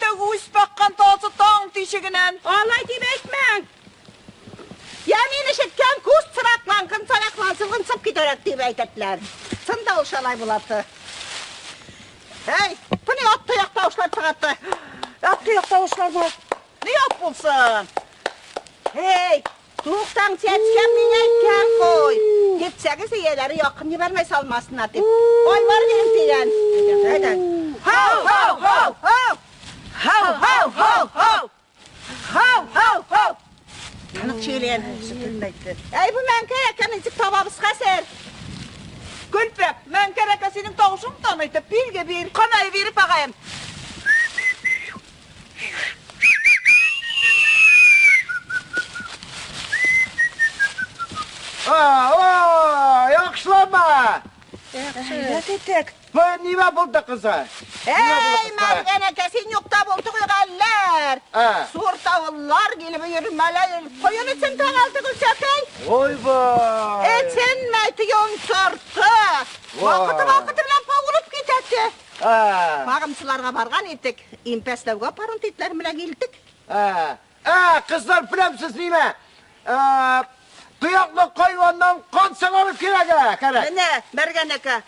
Тәүге үз баккан тазы таң тишегеннән. Алай дип әйтмәң. Я мин ишеткән күз цыракланкын цараклансыгын сып китәрәк дип әйтәтләр. Чын да ул шалай булаты. Әй, бу ни ат тояк тавышлар чыгатты? Ат тояк тавышлармы? Ни ат булсын? Эй, туктаң, чәчкәм миңа әйткән куй. Китсәгез ияләре якын җибәрмәй салмасына дип. Ой, бар бирем дигән. Әйдә. Һау, һау, һау! Һау! Һау, һау, һау, һау! Һау, һау, һау! Анык чөйлән. Сүтелмәйде. Әй, бу мәнкә әкә ничек табабыз хәзер? Гөлпәк, Мәнкәр әкә синең тавышың таныйты, билге бир. Канай биреп агаем. А, яхшылама. Әйбәт итек. Бу нимә булды кызы? Эй, Мәргән әкә, син юкта булды гөлләр. А. Сур тавыллар килеп йөрмәләр. Коен өчен таң алты Гөлчәкәй. Ой бай. Этенмәй йончырты. Вакыты вакыты белән павылып китәтте. А, Багымчыларга барган идек. Импәсләүгә парын титләр белән килдек. а, а, кызлар беләмсез нимә? А, Тояклы хайваннан кан сыгарып кирәк, ә, кәрәк. Менә, Мәргән әкә,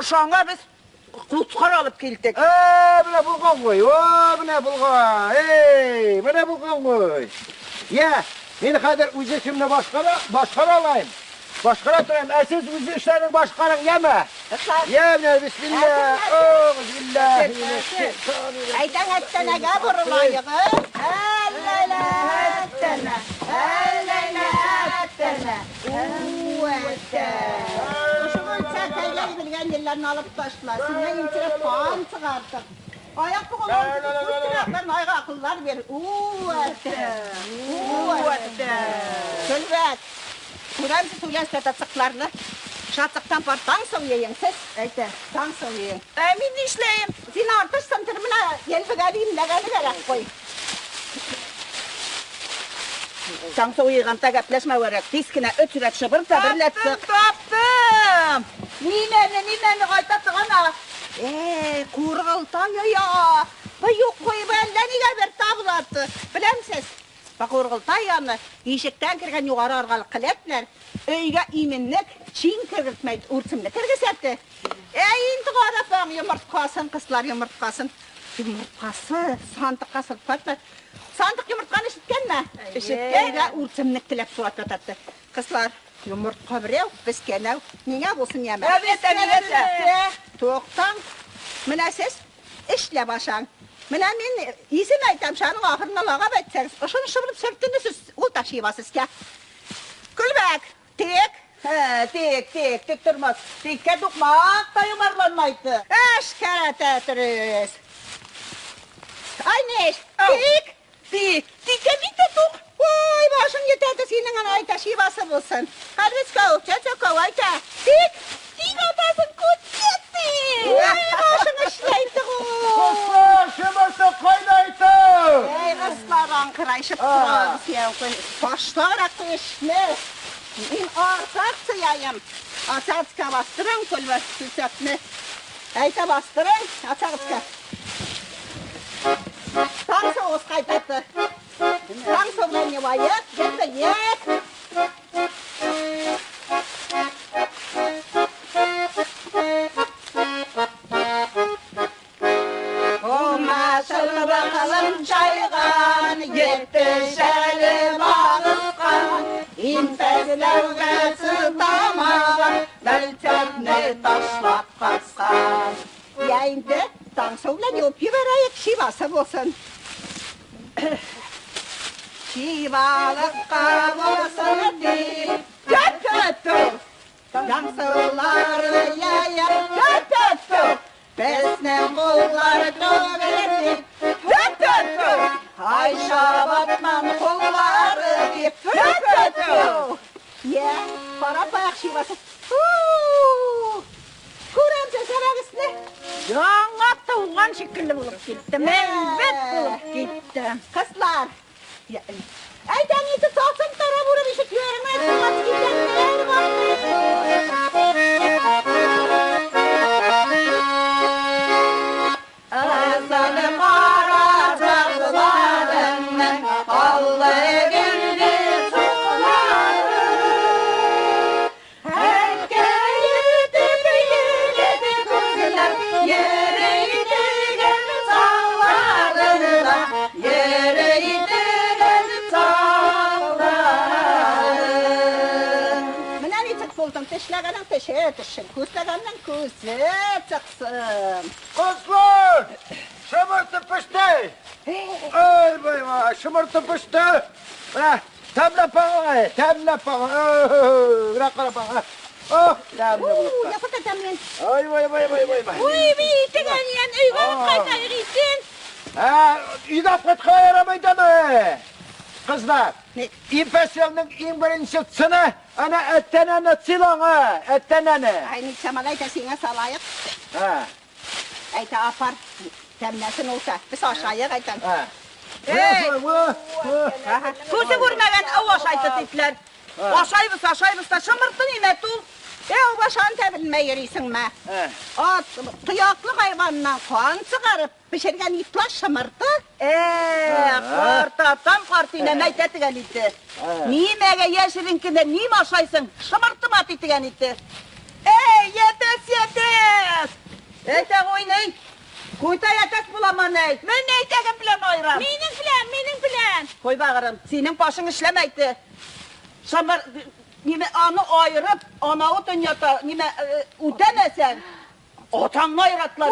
шаңа без куцкар алып килдек. Э, менә булган гуй. О, менә булган. Эй, менә булган гуй. Я, мин хәзер үз эшемне башкара, башкара алайым. Башкара торам. Ә сез үз эшләрен башкарың, яме? Я, менә бисмилла. О, бисмилла. Әйдәң әттәнәгә борылайыгы. Әлләлә әттәнә. Әлләлә әттәнә. Үәттә. Шушы Гөлчәкәйгә белгән елларны алып ташла. Синнән интирәп кан чыгартык. Аяк бугылар, айга акыллар бир. Үәттә. Үәттә. Көлбәк. Күрәмсез үлән шатацыкларны. Шатыктан пар таң соң ейеңсез. Әйтә. Таң соң ейең. Ә мин нишләем? Син артышсың тор менә елбегәли имләгәне кәрәк куй. Таң соң йыйганда гәпләшмәү кәрәк. Тиз кенә өч рәт шыбыр та бер рәт Таптым, сык. таптым. Нимәне, нимәне кайта торгана? Э, кургылта я. Бу юк куй әллә нигә бер табылаты. Беләмсез? Бу кургылта яны ишектән кергән югары аргалык келәтләр өйгә именлек чин кергертмәйд, үрсемле кергезәтте. Ә инде карапаң йомырткасын, кызлар йомырткасын. Йомырткасы сандыкка сырып кайтты. Сандык йомыртканы ишеткәнме? Ишеткән. Өйгә үрсемлек теләп суат ятатты. Кызлар, йомыртка берәү, пескәнәү. Миңа булсын яме. Әлбәттә, әлбәттә. Токтаң. Менә сез эшләп ашаң. Менә мин исем әйтәм, шаның ахырына лагап әйтсәгез, ошоны шыбырып сөртенесез, ул ташый сезгә. Көлбәк, тек, Һә, тик, тик, тик тормас. Тиккә тукмак та йомарланмайды. Эш кәрәтә төрес. Ай неш, Ау. тик, Тик, тиккә бит тә тук. Ой, башың етәде синең ана айта шивасы булсын. Хәлвискау, чәчәкау айта. Тик, Тик атасың күтетте. Ай, башың эшләйде ғой. Кызлар, шымырты кайда әйтте? Эй, кызлар аңкырайшып торабыз я. Башларак эшне. Мин артак сыяйым. Ачагызга бастырың, көлбәс күлсәкне. Әйтә бастырың, ачагызга. Таң соғыс қайтаты. Таң соғынан евайық, енді ек. Комашылып кылым чайган, етті шәліп ағызған, импәсләүгә чыдамаган, бәлчәкне ташлап качкан. Я инде таң соғынан юып жіберайық, шивасы болсын. Шивалыққа болсын деп, төп-төп-төп. Таң яя, төп-төп-төп. Безнең куллар түгел дип, төп-төп-төп. Айша батман куллары дип, төп-төп-төп. Я, карап аяк шивасы. Күрәмсең сәрәгесне? Яңа туган шикелле булып китте. Мәйбәт булып китте. Кызлар. Әйдәң итеп тотсын тара бурып ишек йөреңә, тыңлап китәләр Азаны кара булдың, тешләгәнең теше төшсен, күсләгәннең күсе чыксын. Кызлар! Шымырты пеште! Ай, бай, шымырты пеште! Менә, тәмләп багың, тәмләп багың. Менә карап багың. Ох, тәмле булып та. Япа тәмле. Ай, бай, бай, бай, бай, бай. Уй, би, тегәннән өйгә алып кайтайык итсен. Ә, өйгә алып кайткан ярамый дамы? Кызлар, импәсәлнең иң беренче цыны, ана әттәнәне цилаңа, әттәнәне. Ай, ничә малай да сиңа салайык. Һа. Әйтә апар, тәмләсен улса. Без ашайык әйтәм. Һа. Эй! Эй! Күзе күрмәгән ау ашайды дипләр. Ашайбыз, ашайбыз да шымырты нимә тул. Э, башан та белмәй йөрисеңме? Ат, тояклы хайваннан кан чыгарып, пешергән итлаш шымырты. Картатам картинәм әйтә дигән итте. Нимәгә яшерен кенә нимә ашайсың? Шымыртыма дигән итте. Эй, ятас, ятас! Әйтә уйный. Куйта ятас буламан әй. Мен әйтәгем белән айрам. Минең белән, минең белән. Кой багырым, синең башың эшләмәйте. Шамар нимә аны айырып, анавы дөньяда нимә үтәмәсәң, атаңны айратлар.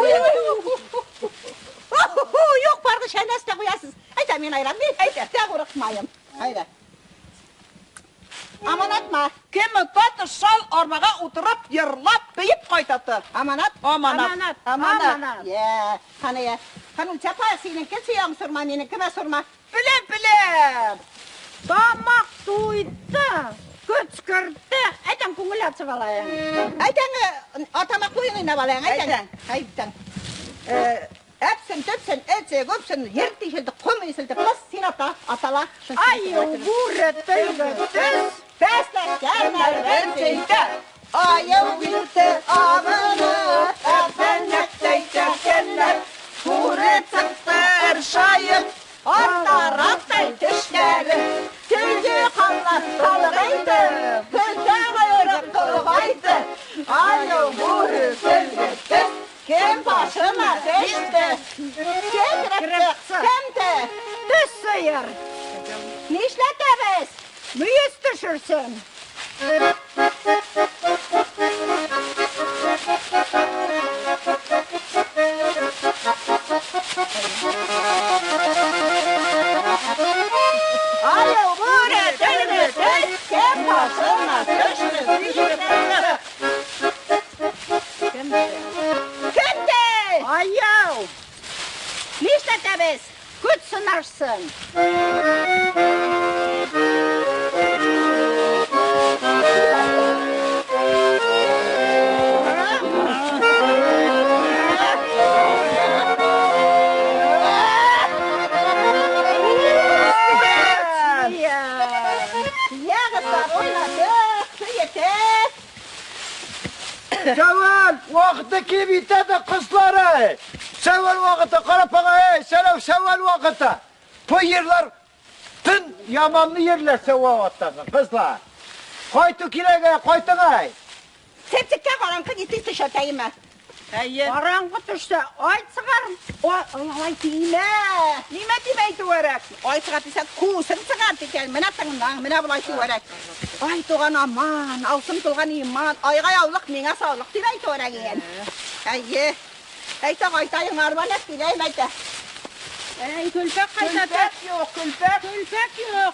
Юк, баргы шәнәс тә куясыз. Әйтә, мин айрам, мин әйтә, тә курыкмаем. Әйдә. Аманатма. Кем отаты шал арбага утырып, йырлап, биеп кайтаты. Аманат? Аманат. Аманат. Я, каны я. Каны чапа синеке сөяң сұрма, минекеме сұрма. Беләм, беләм. Тамак туйды, көчкөрдө. Әйтәң күңел ачып алайың. Әйтәң, атама куйың инә балаң, әйтәң. Әйтәң. Әпсен, төпсен, әтсе, көпсен, ер тишелде, ком иселде. Кыз син ата, атала. Ай, бүре төлгө төс. Пәсләшкәннәр бер Айыл бирде авыны, Әпәнәктәй тәкәннәр, Күре чыктыр шайып, Артарактай тешләре, Төлгө канлап талгайды, Көлтә кайрык кылгайды. Айыл бүре төлгө төс, Кем башына төштө? Кем кемде? Төс сыер. Нишләтәбез? Мүйіз төшерсен. Айыл бүре төлгө төс, Кем башына төштө? Кемде? Аяу, Нишләтәбез? көт сынарсын. Ягытлар уйнадык, ете. Сәвәл вакыты килеп җитә кызлары. Сәвәл вакыты карап эй, сәләү сәвәл вакыты. Бу ерлар тын яманлы ерләр сәвәл вакыты, кызлар. Кайту кирәк, кайтың ай. Септиккә караңгы китте төшәтәйме? Әйе. Караңгы төшсә, ай чыгар. Ой, алай тимә. Нимә дип әйтү кәрәк? Ай чыгар дисәң, күсен чыгар дикән. Менә тыңлаң, менә болай түгәрәк. Ай туган аман, аусым тулган иман, айга яулык, миңа саулык дип әйтү кәрәк икән. Әйе. Әйтә кайтайың, арбаны киләйм әйтә. Әй, көлпәк кайтаты. Көлпәк юк, көлпәк. Көлпәк юк.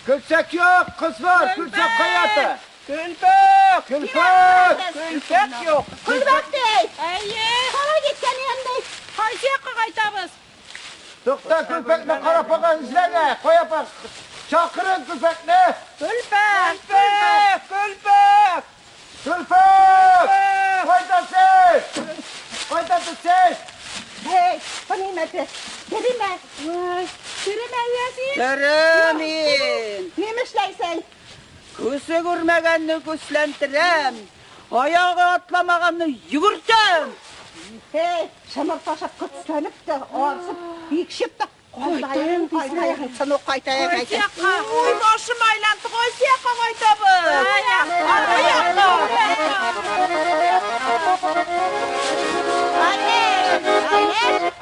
Көлсәк юк, кызлар, көлсәк каяты. Көлпәк! Көлпәк! Көлпәк юк. Көлбәк ди. Әйе. Кара киткән инде. Кайсы якка кайтабыз? Тукта көлпәкне карап баган эзләгә, кая бар. Чакырын көлпәкне. Көлпәк. Көлпәк! Көлпәк! Көлпәк! Кайда сез? Кайда сез? Hey, бу нимәсе? Тереме? Тереме ясин? Теремин. Ниме эшләйсең? Күсе күрмәгәнне күсләнтерәм. Аягы атламаганны йөгертәм. Hey, шымыр ташып көтсләнеп тә, арсып, икшеп тә. Кайтайын, кайтайын, сынок кайтайын, Кайсы әйтә. якка? Уй, башым айланды. Кайсы якка кайтабыз? Арка Алеш, Алеш.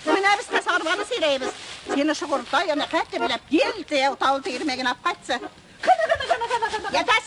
Менә без хәзер арбаны сөйрәйбез. Сине шыгырта, яна хәтта беләп килде, тау тирмәген алып кайтса. Ятас.